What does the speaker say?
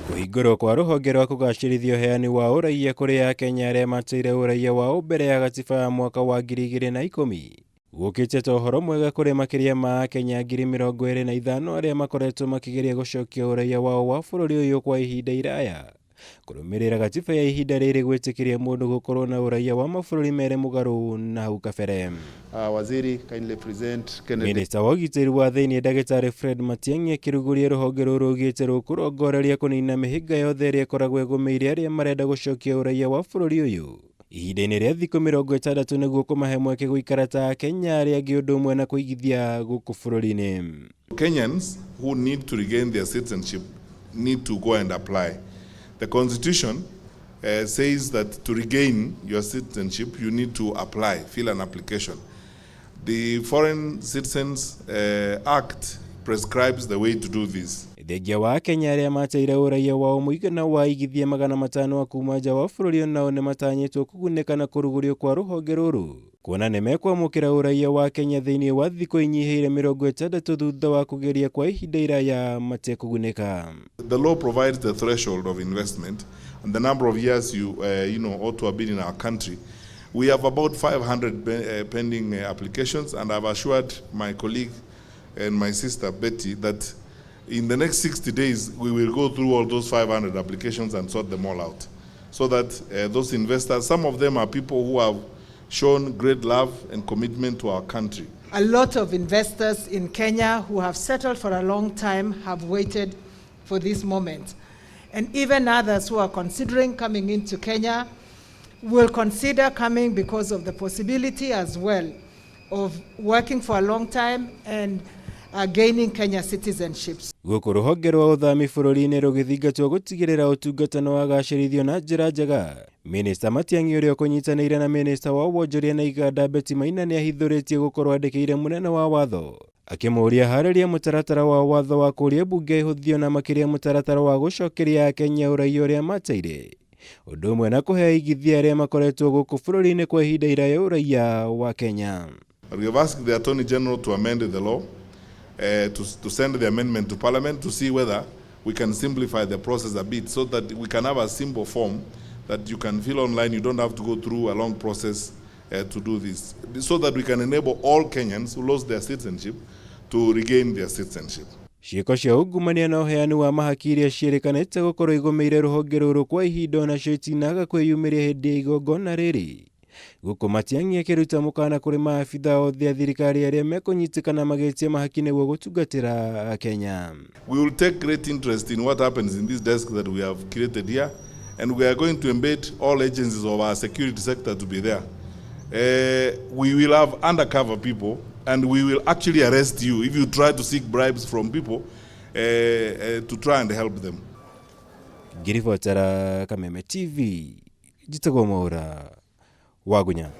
Kũhingũrwo kwa rũhonge rwa kũgacĩrithia ũheani wa ũraiya kũrĩ Akenya arĩa mateire ũraiya wao mbere ya gatiba ya mwaka wa 2010 gũkĩte ta ũhoro mwega kũrĩ makĩria ma Akenya 25,000 arĩa makoretwo makĩgeria gũcokia ũraiya wao wa bũrũri ũyũ kwa ihinda iraya. Kũrũmĩrĩra gatiba ya ihinda rĩrĩ gwĩtĩkĩria mũndũ gũkorwo na ũraiya wa mabũrũri merĩ mũgarũ na hau kabere. Waziri, kindly present Kennedy. Minista wa ũgitĩri wa thĩinĩ ndagĩtarĩ Fred Matiang'i akĩrugũria rũhonge rũrũ rugĩte rũkũrongoreria kũnina mĩhĩnga yothe ĩrĩa ĩkoragwo ĩgũmĩire arĩa marenda gũcokia ũraiya wa bũrũri ũyũ ihinda-inĩ rĩa thikũ 60 nĩguo kũmahe mweke gũikara ta Akenya arĩa angĩ ũndũ ũmwe na kũigithia gũkũ bũrũri-inĩ. Kenyans who need to regain their citizenship need to go and apply. The Constitution says that to regain your citizenship, you need to apply, fill an application. The Foreign Citizens Act prescribes the way to do this. Thengia wa Akenya arĩa mateire ũraiya wao mũigana wa igithia 500 a kuma nja wa bũrũri onao nĩmatanyĩtwo kũgunĩka na kũrugũrio kwa rũhonge rũrũ kuona nĩmekwamũkĩra ũraiya wa Kenya thĩinĩ wa thikũ inyihĩire 60 thutha wa kũgeria kwa ihinda iraya matekũgunĩka. The law provides the threshold of investment and the number of years you ought to have been in our country. We have about 500 pending applications, and I've assured my colleague and my sister Betty that in the next 60 days we will go through all those 500 applications and sort them all out, so that those investors, some of them are people who have shown great love and commitment to our country. A lot of investors in Kenya who have settled for a long time have waited for this moment. And even others who are considering coming into Kenya will consider coming because of the possibility as well of working for a long time and gaining Kenya citizenships. Gũkũ rũhonge rwa ũthami bũrũri-inĩ rũgĩthingatwo gũtigĩrĩra ũtungata nĩ wagacĩrithio na njĩra njega. Minista Matiang'i ũrĩa ũkũnyitanĩire na minista wa wonjoria na iganda Betty Maina nĩahithũrĩtie gũkorwo andĩkĩire mũnene wa watho akĩmũũria harĩrie mũtaratara wa watho wa kũũria mbunge ĩhũthio na makĩria mũtaratara wa gũcokeria Akenya ũraiya ũrĩa mateire ũndũ ũmwe na kũhe aigithia arĩa makoretwo gũkũ bũrũri-inĩ kwa ihinda iraya ũraiya wa Kenya. We have asked the Attorney General to amend the law, to send the amendment to Parliament to see whether we can simplify the process a bit so that we can have a simple form that you can fill online. You don't have to go through a long process to do this, so that we can enable all Kenyans who lost their citizenship to regain their citizenship. Ciĩko cia ungumania na ũheani wa mahaki iria ciĩrĩkanĩte gũkorwo igũmĩire rũhonge rũrũ kwa ihinda onacio itinaga kwĩyumĩria hĩndĩ ya igongona rĩrĩ. Gũkũ Matiang'i akĩruta mũkana kũrĩ maabitha othe a thirikari arĩa mekũnyitĩkana magĩtia mahaki nĩguo gũtungatĩra Kenya. We will take great interest in what happens in this desk that we have created here, and we are going to embed all agencies of our security sector to be there. We will have undercover people, and we will actually arrest you if you try to seek bribes from people to try and help them. Ngĩribotera Kameme TV, njĩtagwo Mwaũra Wagunya.